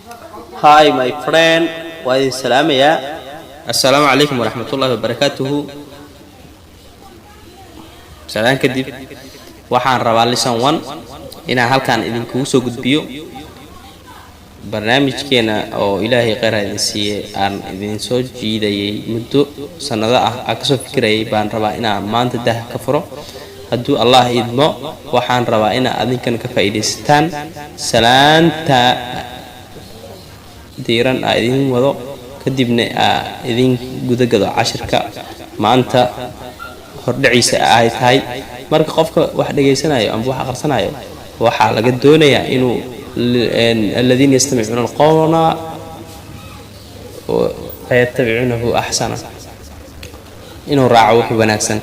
Hi my friend, waa idin salaamayaa. Assalaamu calaykum waraxmatullaahi wabarakaatuhu. Salaan kadib, waxaan rabaa lesson one inaan halkan idinkugu soo gudbiyo barnaamijkeena oo Ilaahay kheyr ha idin siiye aan idin soo jiidayay muddo sanado ah, aan kasoo fikirayay baan rabaa inaan maanta daha ka furo hadduu Allah idmo. Waxaan rabaa inaa adinkan ka faa'iidaysataan salaanta diiran aa idin wado, kadibna aa idin gudagado cashirka maanta hordhaciisa ay tahay. Marka qofka wax dhegaysanayo amba wax aqrisanayo, waxaa laga doonayaa inuu الذين يستمعون القول فيتبعونه أحسنه, inuu raaco wixii wanaagsan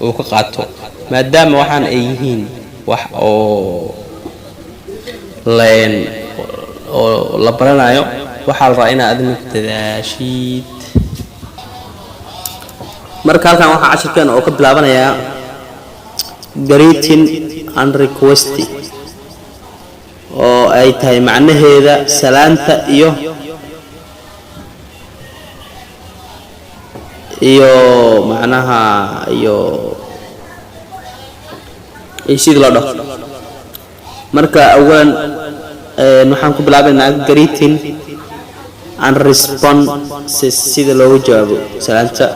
uu ka qaato, maadaama waxaan ay yihiin wax oo leen oo la baranayo. Waxaa la rabaa inaad adina ku dadaashid. Marka halkan waxaa cashirkeena oo ka bilaabanayaa greeting and request, oo ay tahay macnaheeda salaanta iyo macnaha iyo sidii loo dhaho. Marka awalan waxaan ku bilaabaynaa greeting and responses, sida loogu jawaabo salaanta.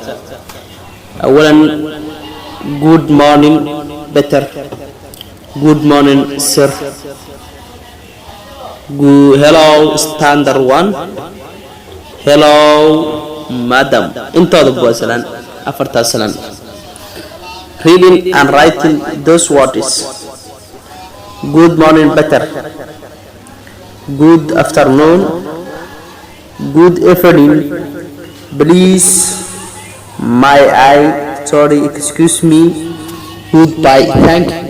Awalan, good morning Peter, good morning sir. Good, hello standard one, hello madam. Intooda waa salaan, afartaas salaan. Reading and writing those words: good morning Peter, good afternoon, good evening, please may I, sorry, excuse me, goodbye, thank you.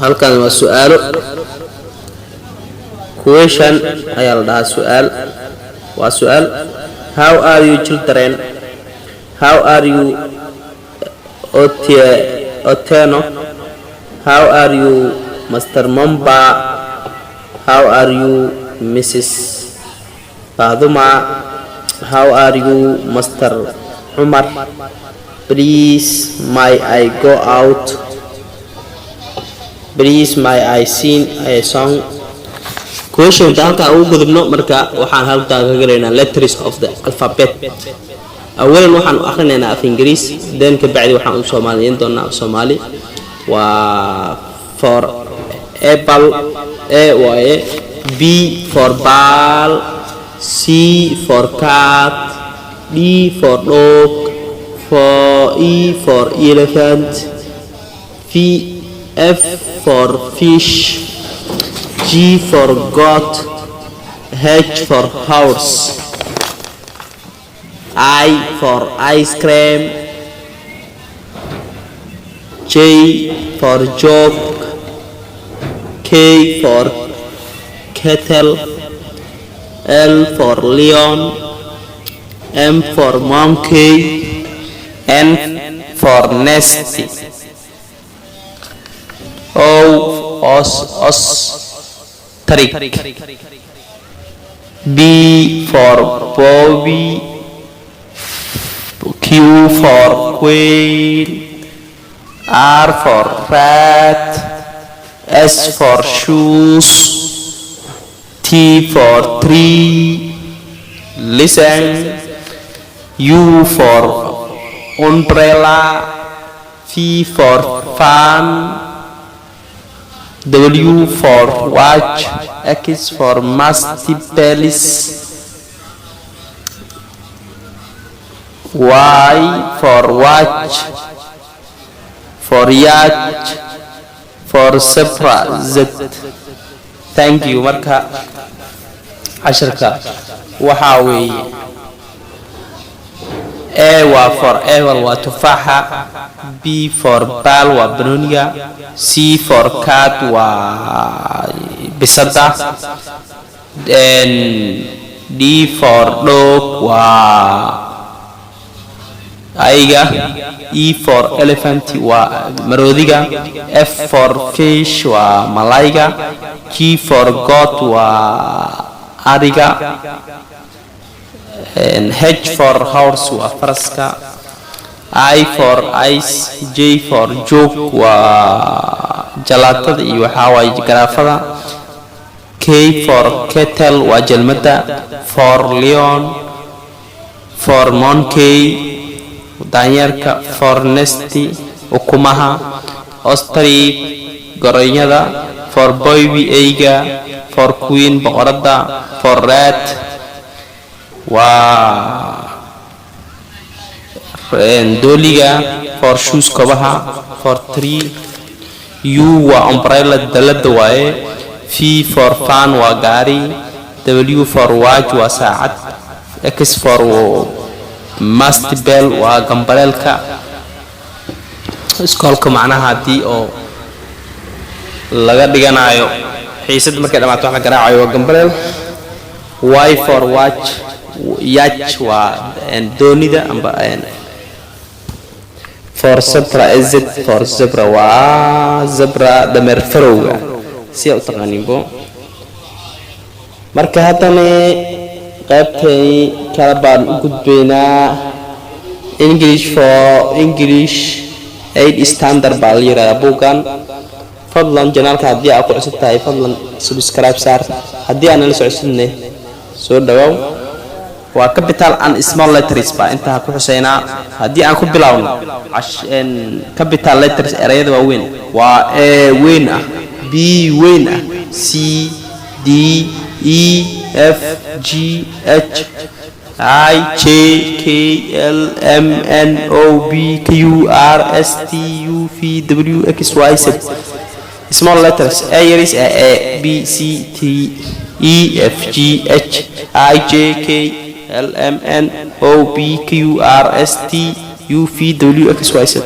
Halkan waa su-aalo, question ayaa la dhahaa, su-aal waa su-aal. How are you children? How are you Oteno? How are you Mr Momba? How are you Mrs Faduma? How are you Mr Cumar? Please may I go out? Please may I sing a song? Questionka halkaan ugu gudubno. Marka waxaan halkaan ka gelaynaa letters of the alphabet. Awalan waxaan u akhrinaynaa af Ingiriis, then ka bacdi waxaan u soomaaliyeyn doonaa af Soomaali. Waa for apple, A waaye, B for ball, C for cat, D for dog, for E for elephant, V F for fish, G for goat, H for horse, I for ice cream, J for jog, K for kettle, L for lion, M for monkey, N for nest, O os ostrich, B for Bobby, Q for queen, R for rat, S for shoes, T for tree. Listen: U for umbrella, V for fan, W for watch, X for multiples, Y for watch, for yacht, for zebra, Z. Thank you. Marka casharka waxaa weeye: A waa for apple, waa tufaaxa; B for ball, waa banooniga; C for cat, waa bisada; D for dog, waa Ayga. E for elephant waa maroodiga. F for fish waa malayga. G for goat waa ariga. H for horse waa faraska. I for ice. J for jug waa jalaatada iyo waxaa waaye garaafada. K for kettle waa jalmada. For lion, for monkey daanyeerka, for nest ukumaha, ostrich goronyada, for baby eyga, for queen boqoradda, for rat waa dooliga, for shoes kobaha, for tree. U waa umbrella, dalada waaye. V for van waa gaari. W for watch waa saacad. X for mast bell waa gambaleelka iskoolka, macnaha haddii oo laga dhiganayo xiisad, markay dhamaato wax la garaacayo waa gambaleel. Y for watch, yacht waa doonida amba. For zebra, Z for zebra waa zebra, dameer farowga si u taqaaniinbo. Marka haddana qaybtay kale baan u gudbaynaa. English for English 8 Standard baa la yiraahdaa buuggan. Fadlan channelka haddii aad ku cusub tahay, fadlan subscribe saar. Haddii aan nala socodsidne, soo dhawow. Waa capital and small letters baa intaa ku xuseynaa. Haddii aan ku bilowno capital letters, erayada waaweyn waa A weyn ah, B weyn ah, C, D, E, F, G, H, I, J, K, L, M, N, O, P, Q, R, S, T, U, V, W, X, Y, Z. Small letters, A yaris, A, A, B, C, T, E, F, G, H, I, J, K, L, M, N, O, P, Q, R, S, T, U, V, W, X, Y, Z.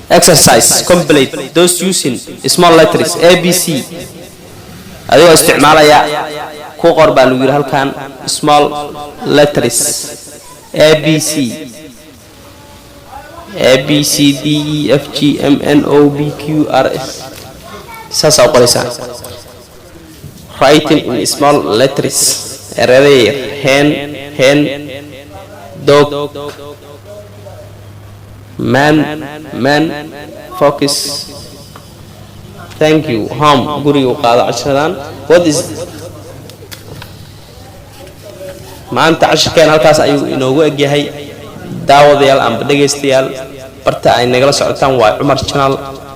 Exercise: complete those using small letters A, B, C. Adigoo isticmaalaya ku qor baa lagu yidhi halkan small letters A, B, C. A, B, C, D, E, F, G, M, N, O, P, Q, R, S, saasaa u qoraysaa. Writing in small letters, ereyada yar: hen, hen, dog, man, man, fox. Thank you. Home, guriga u qaado cashiradan. What is maanta cashirkeen halkaas ayuu inoogu egyahay. Daawadayaal amba dhegaystayaal, barta ay nagala socotaan waa Cumar Channel.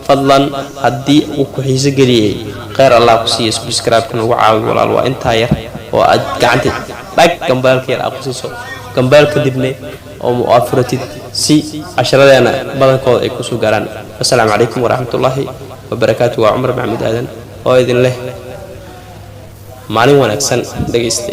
Fadlan haddii uu ku xiiso geliyey, kheyr Allah ku siiya, subscribe-ka nagu caawi walaal. Waa intaa yar oo aad gacanta dhag gambaleelka yar aad ku siiso, gambeel kadibne oo aad furatid si casharadeena badankooda ay kusoo gaaraan. Wasalaamu calaykum waraxmatullaahi wabarakaatu. Waa Cumar Maxamuud Aadan oo idin leh maalin wanaagsan, dhegayste.